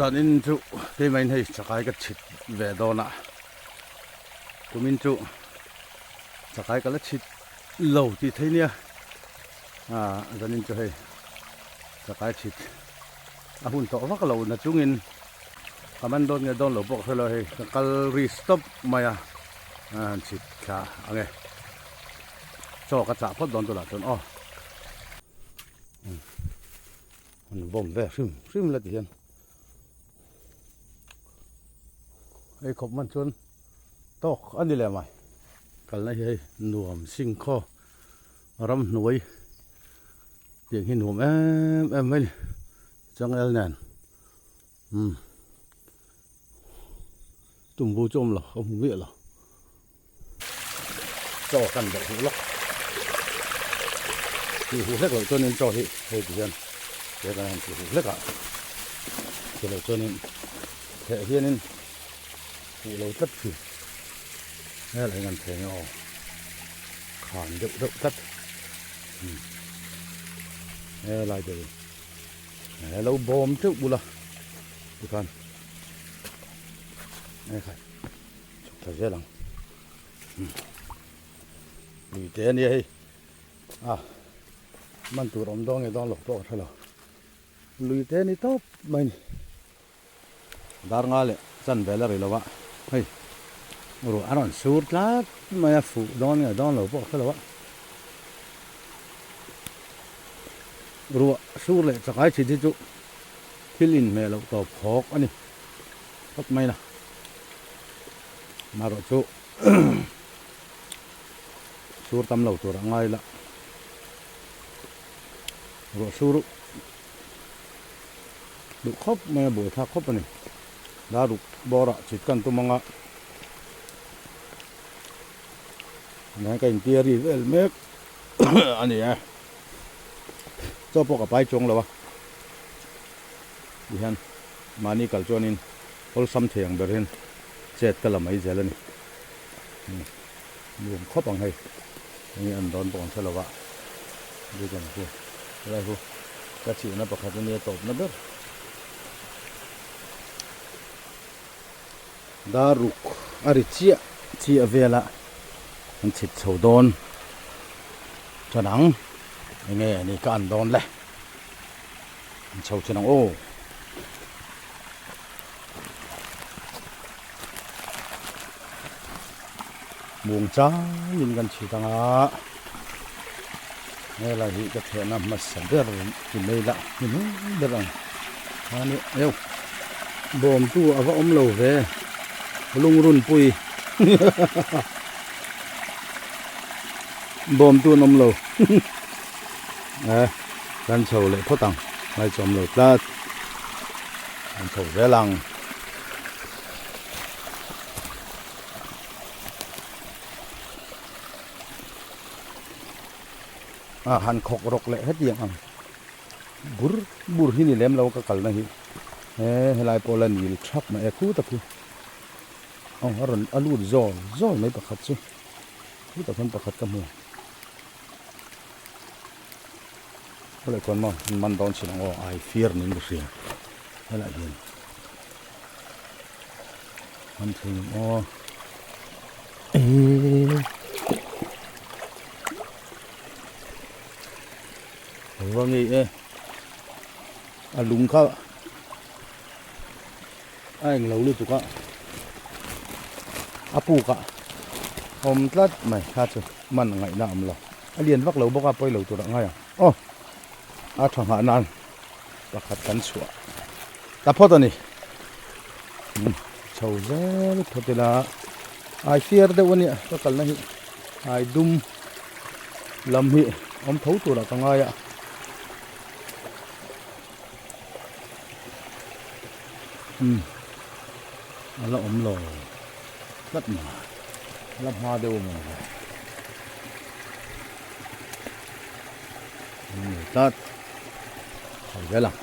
Zanin chu keimahin hei chakai ka chhit ve dawn a, kumin chu chakai ka la chhit lo tih theih nia ah zanin chu hei chakai chhit a hun tawh vak lo na chungin ka man dawn nge dawn lo pawh ka hre lo hei ka kal ri stop mai a han chhit thla ang e chaw ka chah phawt dawn tunah chuan aw an vawm ve hrim hrim la ti hian hei khawp man chuan tawk a ni leh mai. Kalna hi hei nuam sing khaw ramhnuai tiang hi nuam em em mai a ni changel nen umm tumbu chu a awm lo a hmu miah lo chaw kan deuh huh lawk tih huh hlek loh chuanin chaw hi hei ti hian he kan han tih huh hlek a ti loh chuanin theh hianin huh lo tlat thin helai hi kan theh nge aw khan deuh deuh tlat umm helai te hi he lo bawm teuh bula tikhan ekhai. Chhuk thla zel ang lui te ania hei a man tur awm dawn nge dawn lo pawh ka hre lo lui te ni tawp mai ni dar nga leh chan vel a ri lo a hei ruah a rawn sur tlat mai a fuh dawn nge dawn lo pawh ka hre lo a ruah sur leh chakai chhit hi chu thil inhmeh loh tawp khawk a ni. Khawp mai na. Marawh chu sur tam lo tur a ngai la. Ruah sur duh khawp mai a buai thlak khawp a ni. Daruk bawrah chhit kan tum anga nen ka intia ri vel mek a ni e. Chaw pawh ka pai chuang lo a. Tihian mahni kal chuanin awlsam thei ang berin chet ka la mai zel a ni. Nuam khawp ang hei. Enge an dawn pawh an hre lova. Dukan chu helai chu ka chihna pakhat ania tawpna ber. Daruk a ri chiah chiah vela an chhit chho dawn chuan ang enge ni ka an dawn le. An chho thin ang aw. Muang changin kan chhit ang a. Helai hi ka thehna hmasa ber ti mai la ni mai ber ang. Khani eu bawmtu a va awm lo ve lungrunpui bawmtu an awm lo. Eh kan chho leh phawt ang ngai chawm lo tlat kan chho zel ang a han khawk rawk leh hetiang ang bur bur hi ni lem lo ka kalna hi he helai pawh la nil thap mai e khu tak hi aw a rawn a lut zawl zawl mai pakhat chu khu tak hian pakhat ka hmu. Khawlai chuan maw an man dawn chin ang aw ai fir niin ka hria helai hian man thei ang aw eee va ngei e a lung kha a englo lutuk a a puk ah awm tlat mai kha chu man ngaihna a awm lo a lian vak lo bawk a pawi lo tur ah ngai ang aw a tha nghah nan pakhat kan chhuah ta phawt a ni chho zel phawt ila ai fiar deuh a nia ka kalna hi ai dum lam hi awm tho tur ah ka ngai a. Umm a la awm lo tlat mai a la hma deuh a maw ni le. Ni tlat chho zel ang.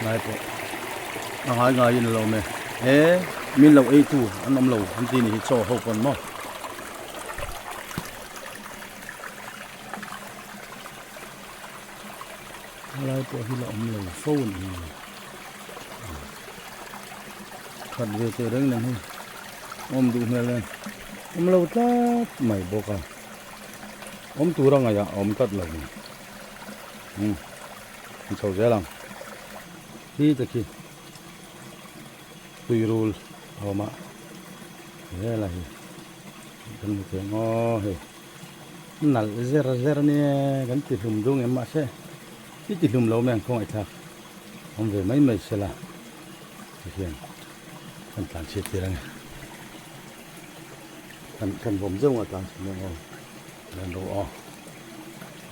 Lai pawh a ngai ngaiin a lo awm e. He min lo ei tu an awm lo an ti ni hi chaw ho pawn maw. Lai pawh hi la awm lo fo a ni. Khat ve teh reng nen hei awm duh hmel nen awm lo tlat mai bawk a awm tur a ngaih ah a awm tlat lo ni umm an chho zel ang khi te khi tui rul a awm a hela hi kan hmu thei ang aw hei nalh zer zer ania kan ti hlum duh ngem mahse i ti hlum lo mai ang khawngaihthlak. Awm ve mai mai sela tihian kan tlan chhiat tir ange kan kan vawm zeuh a tlan chhiat mek aw lan ro aw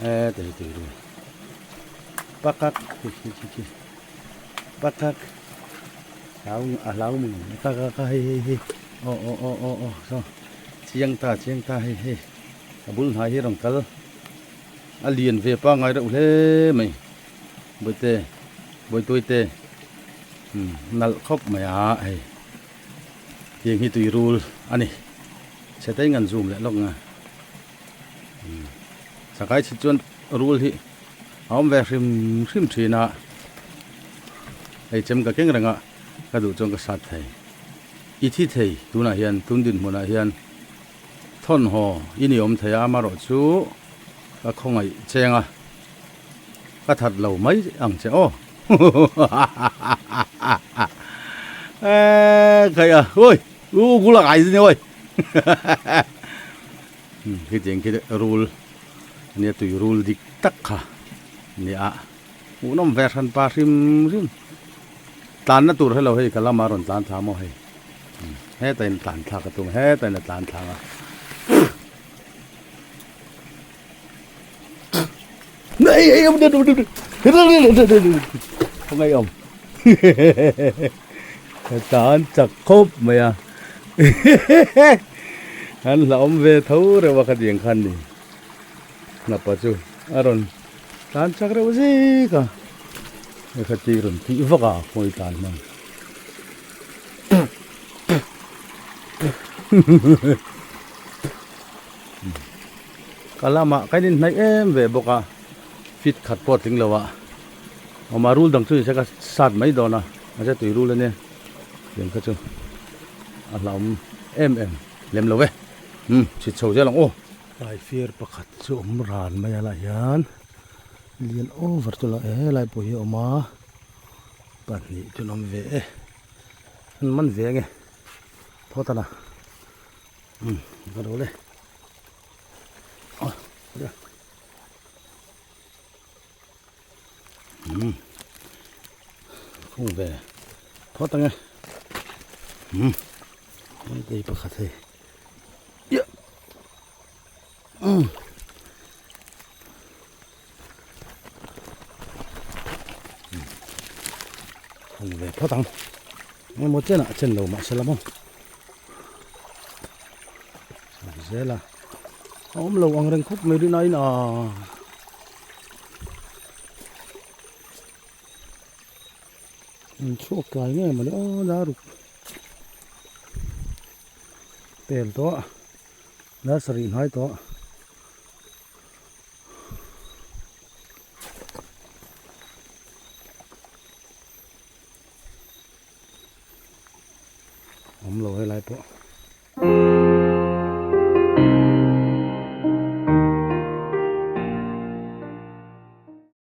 heta hi tui rul pakhat khi khi khi khi pakhat hlau a hlau mung kha kha kha hei hei hei aw aw aw aw aw saw chiang ta chiang ta hei hei a bul hnai hi rawn kal a lian ve pangngai reuh hle mai. Bawihte Bawihtuaite umm nalh khawp mai a hei tiang hi tui rul a ni chhe te in kan zoom leh lawk nga umm chakai chhit chuan rul hi a awm ve hrim hrim thin a hei chem ka keng reng a ka duh chuan ka sat thei i thi thei tunah hian tun dinhmunah hian thawnhaw i ni awm thei a amaherawhchu ka khawngaih cheng a. Ka that lo mai ang che aw. Khai a, oi, u gula ngai zin oi. Khi tiang khi rul ania tui rul dik tak kha nia. Hmuhnawm ve hran pa hrim hrim. Tlanna tur helo hei ka lama rawn tlan thla maw hei. Heta in tlan thlak a tum heta in a tlan thlang a. Không ai ông Tán chặt khốp mày à Hắn là ông về thấu rồi mà cái tiếng khăn đi Nạp bà chú À rồi Tán chặt rồi gì cả Cái chi rồi thị vắc à Khôi tán mà Ka lamah ka inhnaih em ve bawk a fit khat pawh a tling lo a awm a rul dang chu nise ka sat mai dawn a mahse tui rul ania tiang kha chu a hlauhawm em em lem lo e umm chhit chho zel ang aw. Taifir pakhat chu awm ran mai a lah hian lian over chu la helai pawh hi a awm a pahnih chu an awm ve e an man ve ange phawt a na. Um ka lo le um khung ve phawt ange um hei pakhat hei um khung ve phawt ang engemaw chenah chen lo mahse la maw zel a a awm lo ang reng khawp mai rin aiin aaa an chhuak tlai nge mawni aw daruk pel tawh a dar sarih hnai tawh. Awm lo helai pawh.